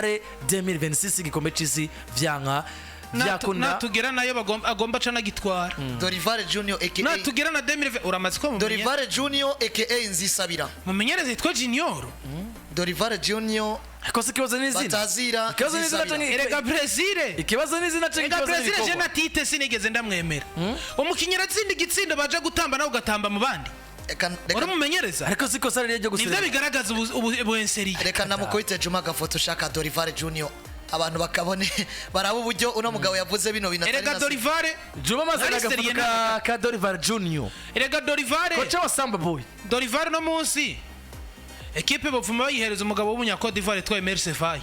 Finale 2026, igikombe c'isi, vyanka vyakunda. Natugera nayo agomba aca anagitwara. Dorival Junior aka Natugera na 2020, uramaze ko Dorival Junior aka Nzisabira. Mumenyereze yitwa Junior. Dorival Junior. Ariko se ikibazo ni izina? Batazira Ikibazo ni izina Nzisabira. canke Erega Brazil, ikibazo ni izina canke erega ikibazo ni Brazil je ibikorwa? na Tite sinigeze ndamwemera. Umukinnyi aratsinda igitsindo, baje gutamba, nawe ugatamba mu bandi. Reka Uramumenyereza. Ariko si ikosa rero ryo Nivyo guserera. bigaragaza ubu Reka namukubite Juma agafoto ushaka Dorival Junior, abantu bakabone, baraba uburyo uno mugabo yavuze bino bintu atari Erega Dorival Juma amaze Nari agafoto sérieux. ka Dorival Junior, Erega Dorival, kocha wa Samba Boy. Dorival no munsi ekipe bavuma bayihereza umugabo w'umunya Cote d'Ivoire yitwa Emerse Faye.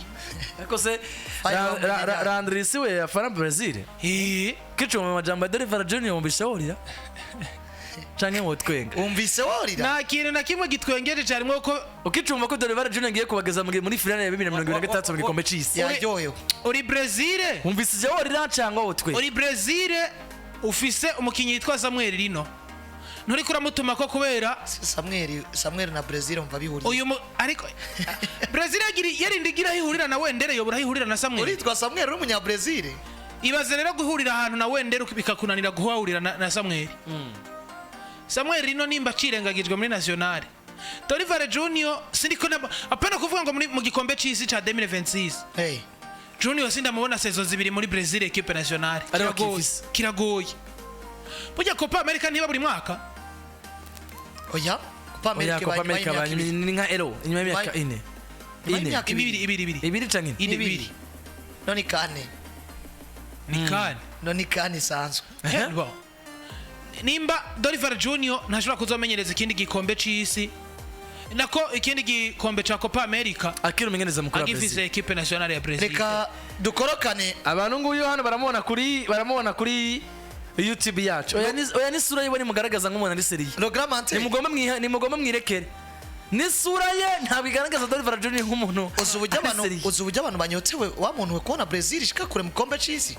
Ariko se Faye w'umunyanya. Landry we afana Brazil? Eh. Kicuma mu majambo ya Dorival Junior, wumvise worira canke wotwenga? Wumvise worira? Nta kintu na kimwe gitwengeje cyarimo ko Ukicumva ko Dorival Junior ngiye kubageza muri finale ya 2026 mu gikombe c'isi, Yaryohewe. Uri Brazil, wumvise ivyo worira cyangwa wotwenga? Uri Brazil, ufise umukinnyi yitwa Samuel Lino, nturi kuramutuma ko kubera Samuel na Brazil umva bihuriye? Uyu ariko Brazil yarinda igira aho ihurira na Wendere, yobora aho ihurira na Samuel? Uritwa Samuel uri umunya Brazil? Ibaze rero guhurira ahantu na Wendere bikakunanira guhahurira na Samuel. Samuel Lino nimba acirengagijwe muri nationale, Dorival Junior sindiko apana kuvuga ngo mu gikombe c'isi ca 2026, Hey. Junior sindamubona saison 2 muri Brazil équipe nationale. Ariko Kiragoye. akifise. Kiragoye. Burya Copa America ntiba buri mwaka? Oya, Copa Oya, America Copa ibaye America imyaka 2. ni nka Euro, inyuma y'imyaka 4. Nyuma 4. y'imyaka 2, 2, 2. 2 canke 4? 4. Ibiri. 2. None kane. Ni kane. None kane isanzwe. Bon. Nimba Dorival Junior ntashobora kuzomenyereza ikindi gikombe c'isi, nako ikindi gikombe ca Copa America, Akiri umumenyereza mukuru wa agifise Brazil. équipe nationale ya Brazil. Reka dukorokane. Abantu nguyu hano baramubona kuri YouTube yacu. Oya, n'isura yiwe nimugaragaza nk'umuntu ari sérieux. Logramante. Nimugombe mwirekere, n'isura ye ntabwo igaragaza Dorival Junior nk'umuntu Uzi uburyo ari abantu sérieux. Uzi uburyo abantu banyotewe wa muntu we kubona Brazil ishika kure mu gikombe c'isi,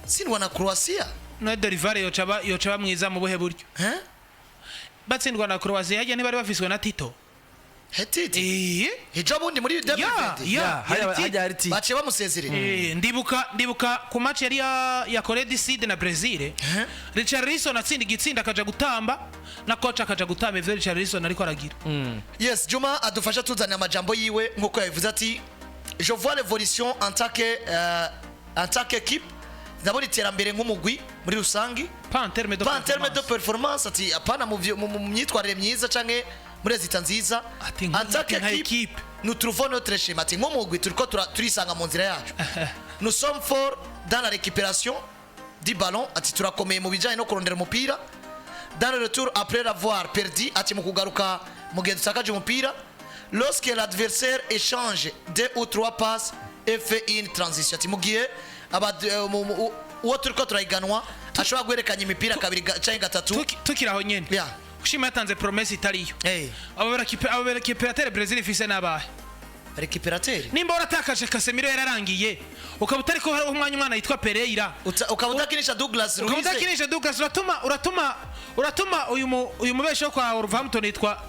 tsindwa na Croatia? No Dorival yoca aba mwiza mu buhe buryo? Hein? Batsindwa na Croatia hajya ntibari bafiswe na Tito? Hetiti. Eh. Ejo bundi muri Ya. 2020. Ya. Ya, Yari Tito. hajya hari Tito. Baciye bamusezerera. Eh, ndibuka ku match yari ya Corée du Sud na Brazil, Richarlison atsinda igitsinda akaja gutamba, na coach akaja gutamba ivyo Richarlison ariko aragira. Yes, Juma adufasha tuzanira amajambo yiwe nkuko yabivuze ati: "Je vois l'évolution en tant qu'équipe", ndabona iterambere nk'umugwi muri rusangi. Pas en terme de Pas en terme de performance. performance, ati apana mu myitwarire myiza canke muri résultat nziza. Ati En tant ati nka qu'équipe, équipe. nous trouvons notre schéma, ati nk'umugwi turiko turisanga mu nzira yacu. Nous sommes forts dans la récupération du ballon, ati turakomeye mu bijanye no kurondera umupira. Dans le retour après l'avoir perdu, ati mu kugaruka mu gihe dutakaje umupira. Lorsque l'adversaire échange deux ou trois passes et fait une transition, ati mu gihe uwo turiko turahiganwa ashobora guhererekanya imipira kabiri canke gatatu. Tukiri aho nyene, ushima yatanze promesse itariyo. Hey. Abo récupérateur Brazil ifise n'abahe? Récupérateur? Nimba waratakaje Casemiro yararangiye, ukaba utari ko hari umwanya umwana yitwa Pereira, Ukaba udakinisha Douglas ukaba Luiz. udakinisha Douglas, uratuma uyu mubesho kwa Wolverhampton yitwa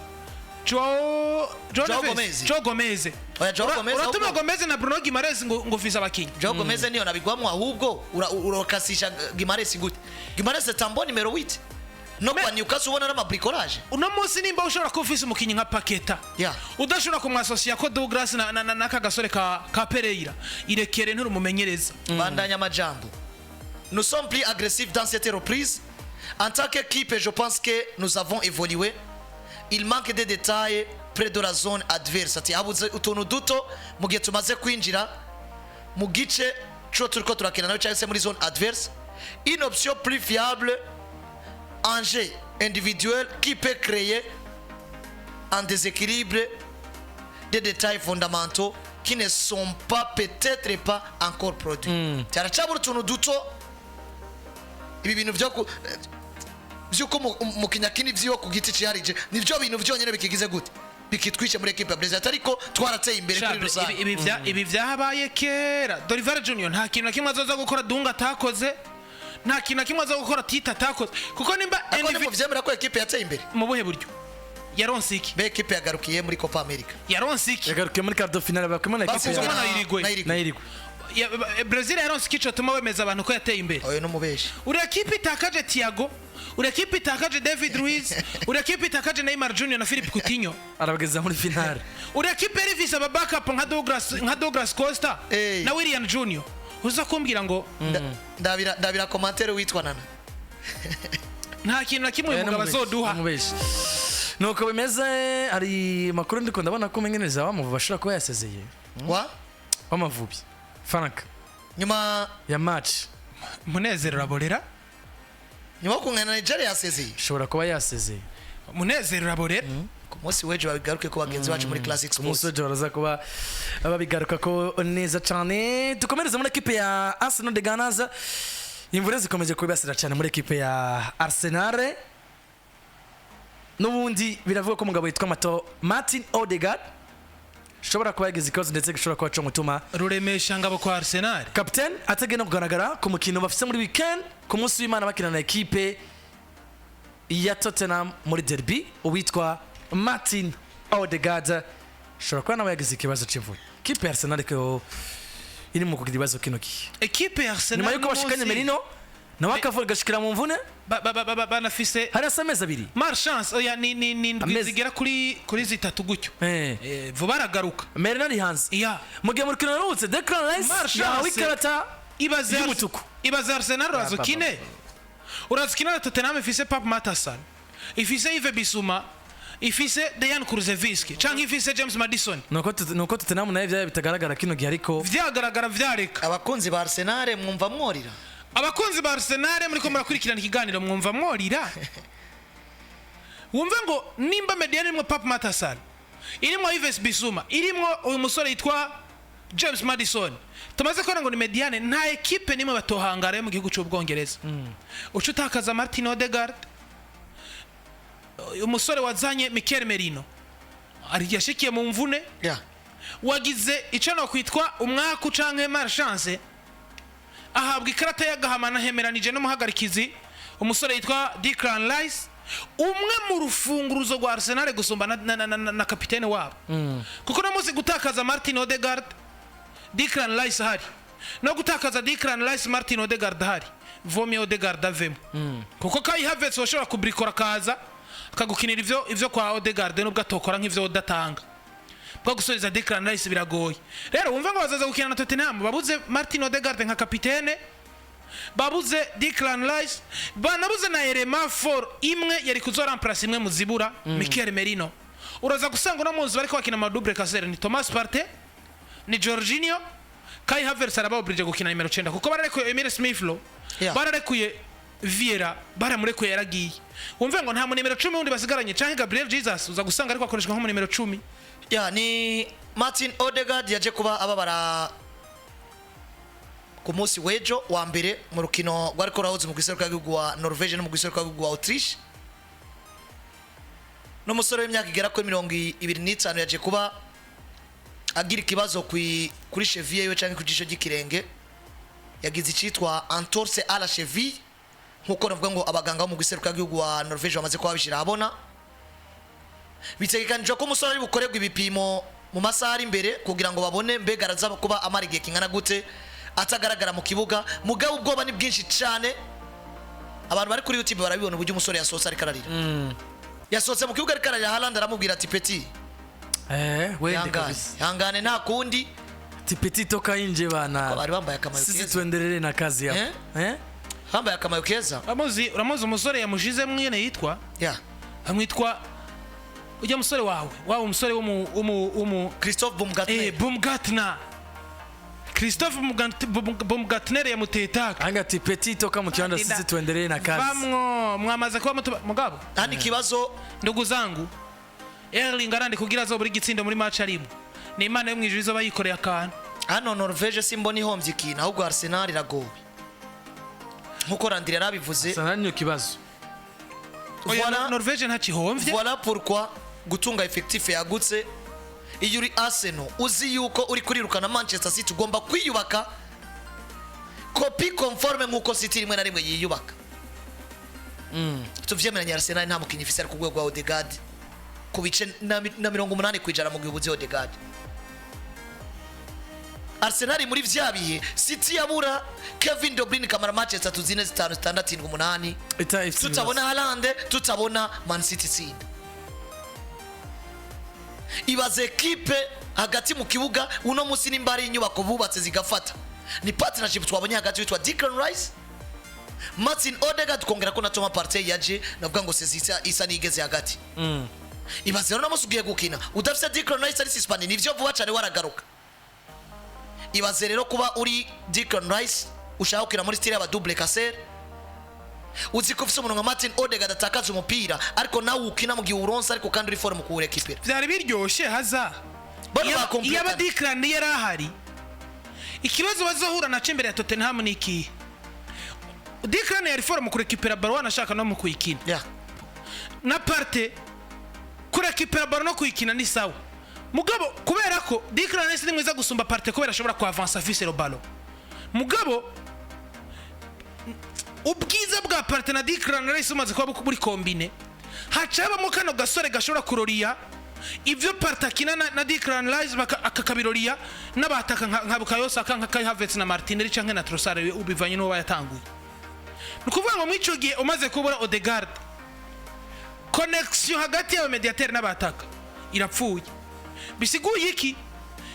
Joe Joe Neves. Gomez. Joe Gomez. Oya, Joe Gomez Uratuma ahubwo. Gomez na Bruno Guimaraes ngo ufise abakinyi. Joe Gomez niyo nabigwamwo, ahubwo urakasisha Guimaraes gute? Guimaraes c'est un bon numéro 8 no kwa Newcastle ubona n'ama bricolage. Uno munsi nimba ushobora kuba ufise umukinyi nka Paqueta, udashobora kumwasosiya ko Douglas n'aka gasore ka Pereira, irekere, nturumumenyereza. Bandanya amajambo: "Nous sommes plus agressifs dans cette reprise. En tant qu'équipe, je pense que nous avons évolué. Il manque des détails près de la zone adverse", ati habuze utuntu duto mu gihe tumaze kwinjira mu gice cyo turiko turakina nayo cyangwa se muri zone adverse. Une option plus fiable en jeu individuel qui peut créer un déséquilibre, des détails fondamentaux qui ne sont pas peut-être pas encore produits." Cyaracabura utuntu duto, ibi bintu byo by'uko umukinnyi akina ivyiwe ku giti ciharije, nivyo bintu vyonyene bikigize gute bikitwishe muri equipe ya Brazil, ariko twarateye imbere kuri rusange. Ibi vyabaye kera. Dorival Junior nta kintu na kimwe azoza gukora Dunga atakoze, nta kintu na kimwe azoza gukora Tita atakoze, kuko nimba Ariko NV nimuvyemera ko equipe yateye imbere? Mu buhe buryo? Yaronse iki? Be ekipe yagarukiye muri Copa America. Yaronse iki? Yagarukiye muri quart de finale, bakuma na ekipe Batsinzwe Batsinzwe na na Uruguay. na Uruguay. Na Uruguay. Brazil yaronse iki cotuma wemeza abantu ko yateye imbere? Oyo n'umubeshi. Uri ekipe itakaje Thiago, uri ekipe itakaje David Luiz, uri ekipe itakaje Neymar Junior na Philippe Coutinho. Arabageza muri finale. Uri ekipe yari ifise aba backup nka Douglas Costa na William Junior, uza kumbwira ngo Ndabira commentaire witwa Nana. Nta kintu na kimwe uyu Oya, mugabo n'umubeshi, azoduha. n'umubeshi. Nuko bimeze. Hari amakuru ndiko ndabona ko umengereza w'Amavubi bashobora kuba yasezeye. Wa? W'Amavubi, Frank. Nyuma ya match. Munezero uraborera. Nyuma yo kungana na Nigeria yasezeye. Ashobora kuba yasezeye. Munezero uraborera. Ku munsi w'ejo babigaruke ko bagenzi bacu muri Classic Ku munsi Sports. w'ejo baraza kuba babigaruka ko neza cyane. Dukomereze muri ekipe ya Arsenal de Gunners. Imvune zikomeje kubibasira cyane muri ekipe ya Arsenal. N'ubundi biravuga ko umugabo witwa Mato Martin Odegaard ashobora kuba yagize ikibazo, ndetse gishobora kuba mutuma Ruremesha ngabo kwa Arsenal. Kapitene atagenda kugaragara ku mukino bafise muri weekend, ku munsi w'Imana, bakina na ekipe ya Tottenham muri derby. Uwitwa Martin Odegaard ashobora kuba nawe yagize ikibazo c'imvune. Kipe ya Arsenal ko iri mu kugira ibibazo kino gihe. Ekipe ya Arsenal Nyuma yuko bashikanye Merino, nawe akavuga gashikira mu mvune. Banafise Hari asa amezi 2. Malchance, oya, ni indwi zigera kuri 3 gutyo. Vuba aragaruka. Merino ari hanze iya. Mu gihe mu rukino ruherutse Declan Rice Malchance. yahawe ikarata Ibaze y'umutuku. Ibaze Arsenal, uraza ukine, uraza ukine na Tottenham ifise Pape Matar Sarr, ifise Yves Bissouma, ifise Dejan Kulusevski canke ifise James Madison. Nuko Tottenham nayo ibyayo bitagaragara kino gihe, ariko Vyagaragara vyareka. Abakunzi ba Arsenal, mwumva mworira? Abakunzi ba Arsenal muriko murakurikirana ikiganiro, mwumva mworira? Wumve ngo nimba médiane irimwo Pape Matar Sarr, irimwo Yves Bissouma, irimwo uyu musore yitwa James Madison, tumaze kubona ngo ni médiane, nta ekipe nimwe batohangara yo mu gihugu cy'Ubwongereza. Uca utakaza Martin Odegaard, uyu musore wazanye Mikel Merino ari yashikiye mu mvune. Wagize icyo nokwitwa umwaku canke malchance, ahabwa ikarata y'agahama, anahemeranije n'umuhagarikizi umusore yitwa Declan Rice, umwe mu rufunguruzo rwa Arsenal gusumba na kapitene wabo, kuko no munsi gutakaza Martin Odegaard Declan Rice ahari, no gutakaza Declan Rice Martin Odegaard ahari, Vomi Odegaard avemo, kuko Kai Havertz washobora kubrikora akaza akagukinira ivyo kwa Odegaard, nubwo atokora nk'ivyo udatanga bwo gusubiza Declan Rice biragoye. Rero wumva ngo bazaza gukina na Tottenham babuze Martin Odegaard nka kapitene, babuze Declan Rice, banabuze na élément fort imwe yari kuzoremplaça imwe mu zibura, Mikel Merino. Uraza gusanga uno munsi bariko bakina ama double casseur, ni Thomas Partey, ni Jorginho. Kai Havertz araba obligé gukina nimero 9 kuko bararekuye Emile Smith Rowe, bararekuye Vieira, baramurekuye yaragiye. Wumve ngo nta mu nimero 10 wundi basigaranye, canke Gabriel Jesus uza gusanga ariko akoreshwa nko mu nimero 10. Ya, ni Martin Odegaard yaje kuba ababara ku munsi w'ejo wa mbere mu rukino rwariko rurahuza umugwi w'igihugu wa Norvege n'umugwi w'igihugu wa Autriche. N'umusore w'imyaka igera kuri 25 yaje kuba agira ikibazo kuri cheville yiwe canke ku jisho ry'ikirenge. Yagize icitwa entorse à la cheville, nkuko navuga ngo abaganga bo mu gihugu wa Norvege bamaze kuba babishyira ahabona. Bitegekanijwe ko umusore ari bukorerwe ibipimo mu masaha ari imbere kugira ngo babone mbega araza kuba amara igihe kingana gute atagaragara mu kibuga. Mugabo ubwoba ni bwinshi cyane. Abantu bari kuri YouTube barabibona uburyo umusore yasohotse ariko ararira. Yasohotse mu kibuga ariko ararira. Haaland aramubwira ati: "Petit, wende ihangane, kabisa. ihangane, nta kundi." Ti petit, toka nje bana. Bari bambaye akamayo Sisi keza. tuendelee na kazi hapo. Eh? Bambaye akamayo keza. Uramuzi umusore yamushize mwene yitwa amwitwa ujya musore wawe waba umusore w'umu Christophe Baumgartner. Baumgartner, Christophe Baumgartner yamuteye tacle. Anga ti petit, toka mu kiwanja, sisi tuendelee na kazi. Vamwo mwamaze kuba mutu mugabo. Hano ikibazo. Ndugu zangu, Erling Haaland kugira azobura igitsindo muri match arimo, ni Imana yo mwijuru izoba yikoreye akantu. Hano Norvege simbona ihombye ikintu, ahubwo Arsenal iragowe nkuko Randire yarabivuze. Sana niyo kibazo. Oya, Voilà. Norvege ntakihombye. Voilà pourquoi gutunga effectif yagutse, iyo uri Arsenal uzi yuko uri kurirukana Manchester City, ugomba kwiyubaka copie conforme nkuko City rimwe na rimwe yiyubaka. Tuvyemeranya, Arsenal nta mukinyi ifise ari ku rwego rwa Odegaard. ku bice na 80% mu gihe ubuze Odegaard. Arsenal muri vya bihe City yabura Kevin De Bruyne kamara match zitatu, zine, zitanu, zitandatu, indwi, umunani, ifite tutabona Haaland, tutabona Man City itsinda. Ibaze ekipe hagati mu kibuga uno munsi, nimba ari inyubako bubatse zigafata, ni partnership twabonye hagati witwa Declan Rice, Martin Odegaard, tukongera ko na Thomas Partey yaje, navuga ngo sezi isa nigeze hagati. Ibaze rero uno munsi ugiye gukina udafite Declan Rice ari suspended, nivyo vuba cyane waragaruka. Ibaze rero kuba uri Declan Rice, ushaka gukina muri style y'aba double casseur, uzi ko ufise umuntu nka Martin Odegaard atakaza umupira, ariko nawe ukina mu gihe uronse, ariko kandi uri fort mu kuwurekipera. Vyari biryoshe haza. Bano Iyaba bakompletana. Declan yari ahari, ikibazo bazohura naco imbere ya Tottenham ni ikihe? Declan yari fort mu kurekipera ballon, wanashaka no mu kuyikina. Na Partey kurekipera ballon no kuyikina ni sawa, mugabo kubera ko Declan Rice ni mwiza gusumba Partey, kubera ashobora kuavansa afise le ballon, mugabo ubwiza bwa Partey na Declan Rice bumaze kuba buri combiné, haca habamo kano gasore gashobora kuroriya ivyo Partey akina na Declan Rice, akakabiroriya n'abataka nka Bukayo Saka, nka Kai Havertz na Martinelli canke na Trossard, ubivanye n'uwo bayatanguye. Ni ukuvuga ngo muri ico gihe umaze kubura Odegaard, connexion hagati y'abamediateri n'abataka irapfuye. Bisiguye iki?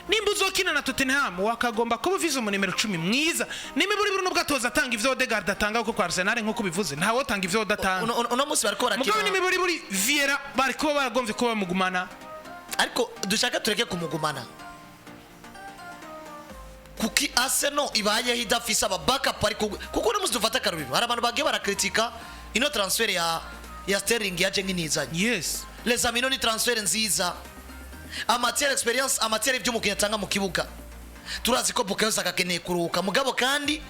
Nimba uzokina na Tottenham, wakagomba kuba ufise umunimero 10 mwiza, nimba buri nubwo atoza atanga ivyo Odegaard atanga, kuko kwa Arsenal nk'uko bivuze ntawe utanga ivyo odatanga. Uno munsi bariko Mugabo barakina. nimba buri Vieira bari kuba baragomvye kuba bamugumana. Ariko dushaka tureke kumugumana, kuki Arsenal ibayeho idafise aba backup? Ariko kuko uno munsi dufata akarorero, hari abantu bagiye barakritika ino transfer ya Sterling yaje nk'inizanye. Les amis, ni transfer nziza en matière expérience, en matière iby'umukinnyi atanga mu kibuga. Turazi ko Bukayo Saka akeneye kuruhuka, mugabo kandi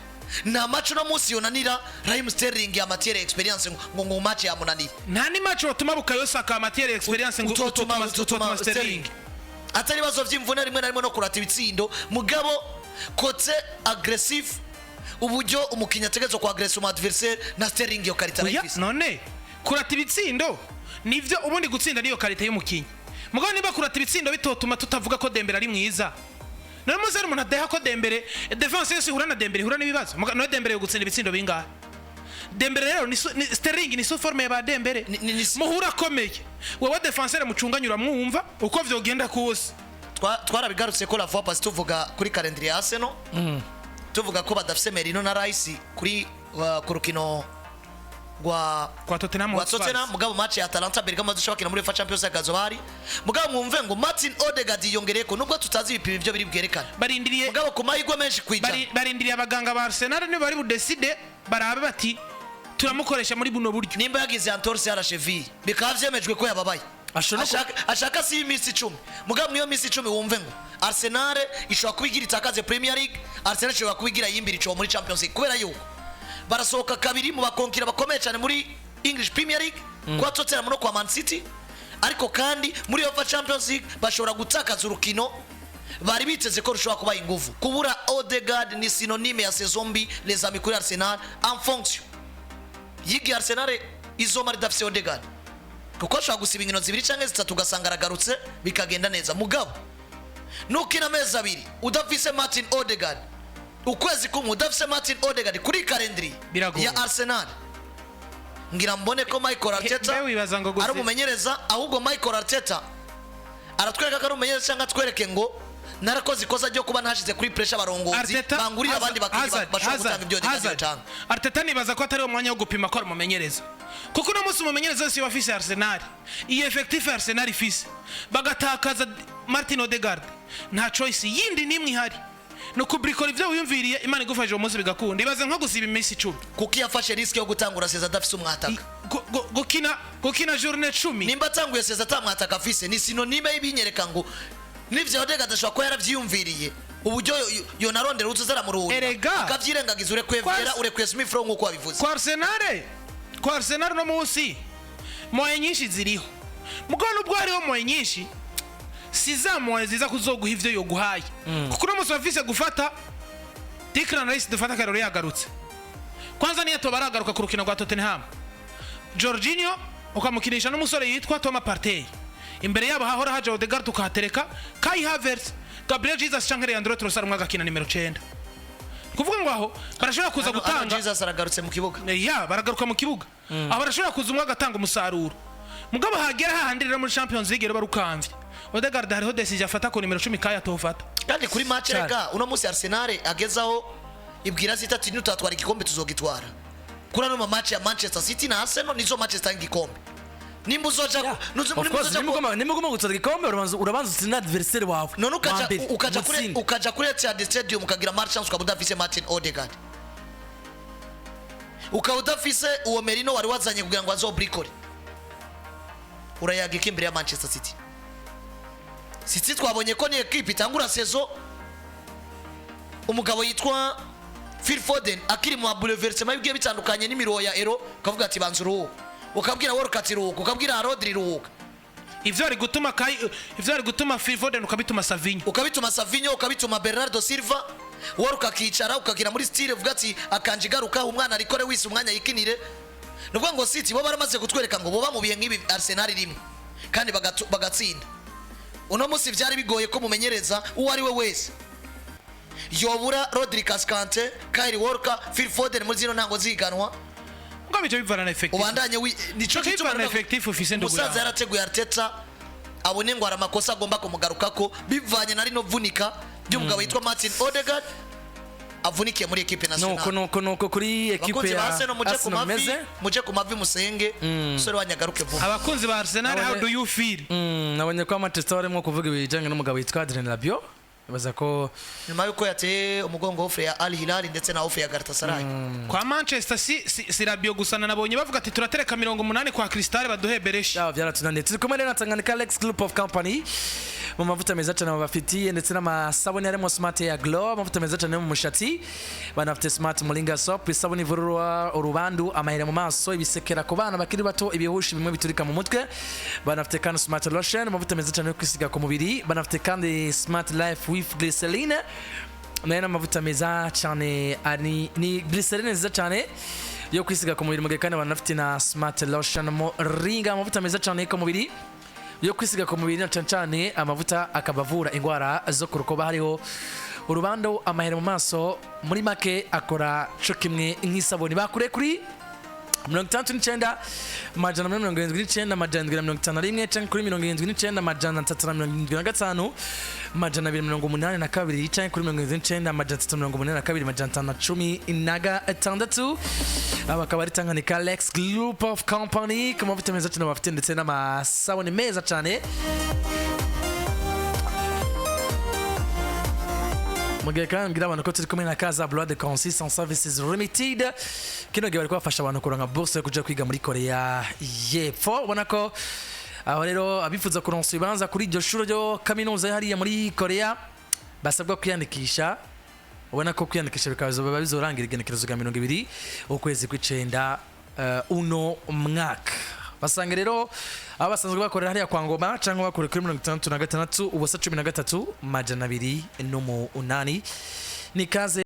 nta match uno munsi yonanira Raheem Sterling en matière expérience ngo match yamunaniye. Nta ni match watuma Bukayo Saka matière expérience ngo utotuma utotuma Sterling. Atari ibibazo by'imvune rimwe na rimwe no kurata ibitsindo, mugabo côté agressif, uburyo umukinnyi ategerezwa ku agressa umu adversaire, na Sterling iyo qualité Oya, arayifise. None kurata ibitsindo nivyo, ubundi gutsinda niyo qualité y'umukinyi, mugabo niba kurata ibitsindo bitotuma tutavuga ko Dembele ari mwiza, none muze hari umuntu adeha ko Dembele, défense yose ihura na Dembele ihura n'ibibazo. None Dembele yo gutsinda ibitsindo bingahe? Dembele rero ni Sterling ni sous forme ya ba Dembele. Muhura akomeye, wewe défenseur mucunganye uramwumva uko vyogenda kose. Twarabigarutse ko la fois passée tuvuga kuri calendrier ya Arsenal, tuvuga ko badafise Merino na Rice kuri ku rukino rwa kwa Tottenham rwa Hotspur. Tottenham, mugabo match ya Atalanta Bergamo dushobora bakina muri UEFA Champions League azobari. Mugabo mwumve ngo Martin Odegaard yiyongereye ko nubwo tutazi ibipimo ibyo biri bwerekane, Barindiriye mugabo ku mahirwe menshi kwijana. Barindiriye abaganga ba Arsenal nibo bari budeside, barabe bati turamukoresha muri buno buryo. Nimba yagize entorse ya la cheville, bikaba vyemejwe ko yababaye, Ashobora no ashaka si iminsi 10, mugabo mwiyo minsi 10 wumve ngo Arsenal ishobora kuba igira itakaze Premier League, Arsenal ishobora kuba igira yimbira icobo muri Champions League, kubera yuko barasohoka kabiri mu bakonkira bakomeye cyane muri English Premier League, kwa Tottenham no kwa Man City, ariko kandi muri UEFA Champions League bashobora gutakaza urukino bari biteze ko rushobora kubaha inguvu. Kubura Odegaard ni synonyme ya saison mbi, les amis, kuri Arsenal, en fonction yigiye Arsenal izomara idafise Odegaard, kuko ashobora gusiba inkino zibiri cyangwa zitatu ugasanga aragarutse bikagenda neza. Mugabo nukina amezi 2 udafise Martin Odegaard, ukwezi kumwe udafise Martin Odegaard kuri calendrier Biragoye. ya Arsenal, ngira mbone ko Michael Arteta Mbe wibaza ngo ari umumenyereza, ahubwo Michael Arteta aratwereka ko ari umumenyereza, cyangwa atwereke ngo narakoze ikosa ryo kuba ntashize kuri pressure abarongozi Arteta bangurira abandi bakinnyi Hazard, bashobora Hazard, gutanga ibyo Odegaard Hazard. yotanga. Arteta nibaza ko atari umwanya wo gupima ko ari umumenyereza, kuko uno munsi umumenyereza wese yoba afise Arsenal, iyi effectif ya Arsenal ifise, bagatakaza Martin Odegaard, nta choice yindi nimwe ihari, ni ukubrikora ibyo wiyumviriye, Imana igufashije uwo munsi bigakunda. Ibaze nko gusiba iminsi 10. Kuko iyo afashe risque yo gutangura saison adafise umwataka, Gukina journée 10. Nimba atanguye saison atamwataka afise, ni synonyme y'ibinyereka ngo nivyo Odegaard ashobora kuba yaravyiyumviriye, uburyo yonarondera utuza aramuruhurira, Erega. akavyirengagiza, urekuye Vieira, urekuye Smith Rowe nk'uko wabivuze. Kwa Arsenal no munsi moyens nyinshi ziriho, mugabo nubwo hariho moyens nyinshi, si za moyens ziza kuzoguha ivyo yoguhaye, kuko uno munsi bafise gufata Declan Rice, dufata akarori yagarutse kwanza, niyo toba aragaruka ku rukino rwa Tottenham, Jorginho ukamukinisha n'umusore yitwa Thomas Partey. Imbere yabo hahora haja Odegaard, tukahatereka Kai Havertz, Gabriel Jesus canke Leandro Trossard, umwe agakina nimero 9. Kuvuga ngo aho barashobora kuza Hano gutanga Jesus aragarutse mu kibuga. Ya, baragaruka mu kibuga. Aho barashobora kuza umwe agatanga umusaruro, mugabo hagera hahandi rero muri Champions League rero barukamvye Odegaard, hariho décision afata ku nimero 10 Kai atofata. Kandi kuri match Cyane. rega uno munsi Arsenal agezaho ibwira City ati nutatwara igikombe tuzogitwara. Kuri ano ma match ya Manchester City na Arsenal, nizo match zitanga igikombe, nimba uzoja Of course, nimba ugomba gutwara igikombe, urabanza utsinde adversaire wawe none wa ukaja mbere, ukaja kuri umutsinde. Ukaja kuri Etihad Stadium ukagira match chance, ukaba udafise Martin Odegaard, ukaba udafise uwo Merino wari wazanye kugira ngo azobrikore, urayaga iki imbere ya Manchester City? City twabonye ko ni equipe itangura saison, umugabo yitwa Phil Foden akiri mu bouleversement bigiye bitandukanye n'imiruho ya Euro, ukavuga ati banza uruhuka, ukabwira Walker ati ruhuka, ukabwira Rodri ruhuka. Ivyo ari gutuma Kai, ivyo ari gutuma Phil Foden, ukabituma Savinho. Ukabituma Savinho, ukabituma Bernardo Silva, Walker akicara, ukagira muri style uvuga ati akanje igaruka, umwana arikore wise umwanya yikinire. Ni ukuvuga ngo City bo baramaze kutwereka ngo boba mu bihe nk'ibi Arsenal rimwe kandi bagatsinda. Uno munsi byari bigoye ko mumenyereza uwo ari we wese yobura Rodri Cascante, Kyle Walker, Phil Foden muri zino ntango ziganwa. Mugabo ivyo bivana na effectif. Ubandanye nico Bico gituma bivana na effectif ufise, ndugu umusaza yawe. yarateguye Arteta abone ngo hari amakosa agomba kumugarukako bivanye na rino vunika ry'umugabo yitwa Martin Odegaard avunikiye muri equipe Nuko nationale. nuko kuri ekipe Abakunzi ba ya Arsenal, muje ku Arsenal mavi, meze. muje ku mavi musenge umusore wanyu agaruke vuba. Abakunzi ba Arsenal, how do you feel? Nabonye ko Manchester barimo kuvuga ibijyanye n'umugabo witwa Adrien Rabiot, baza ko Nyuma yuko yateye umugongo offre ya Al Hilal ndetse na offre ya Galatasaray. Kwa Manchester si Rabiot gusa, nabonye bavuga ati turatereka 80 kwa Crystal baduhe Bereshi. Byaba byaratunaniye. Turi kumwe rero na Tanganyika Alex Group of Company mu mavuta meza cyane babafitiye ndetse n'amasabune harimo Smart ya Glow, amavuta meza cyane yo mu mushatsi. Banafite Smart Moringa Soap, isabune ivura urubandu, amahera mu maso, ibisekera ku bana bakiri bato, ibihushi bimwe biturika mu mutwe. Banafite kandi Smart Lotion, amavuta meza cyane yo kwisiga ku mubiri. Banafite kandi Smart Life with Glycerine, nayo ni amavuta meza cyane, ni glycerine nziza cyane yo kwisiga ku mubiri. Mu gihe kandi banafite na Smart Lotion Moringa, amavuta meza cyane ku mubiri yo kwisiga ku mubiri, na cyane cyane amavuta akaba avura indwara zo ku rukoba, hariho urubando, amahera mu maso, muri make akora co kimwe nk'isabuni. Bakure kuri 69 479 751 canke kuri 79 375 282 canke kuri 79 382 516. Aba akaba ari Tanganyika Lex Group of Company ku mavuta meza cyane bafite ndetse n'amasabune meza cyane. Mu gihe kandi mbwira abantu ko turi kumwe na Kaza Blood Consistent Services Limited, kino gihe bari kubafasha abantu kuronka bourse yo kuja kwiga muri Korea y'Epfo. Ubona ko aho rero abifuza kuronsa ibibanza kuri iryo shuri ryo kaminuza hariya muri Korea basabwa kwiyandikisha. Ubona ko kwiyandikisha bikaba bizoba bizorangira igenekerezo rya 20 ukwezi kw'icenda uno mwaka. Basanga rero aho basanzwe bakorera hariya kwa Ngoma, cyangwa bakorera kuri 66 0 13 208. Ni kaze.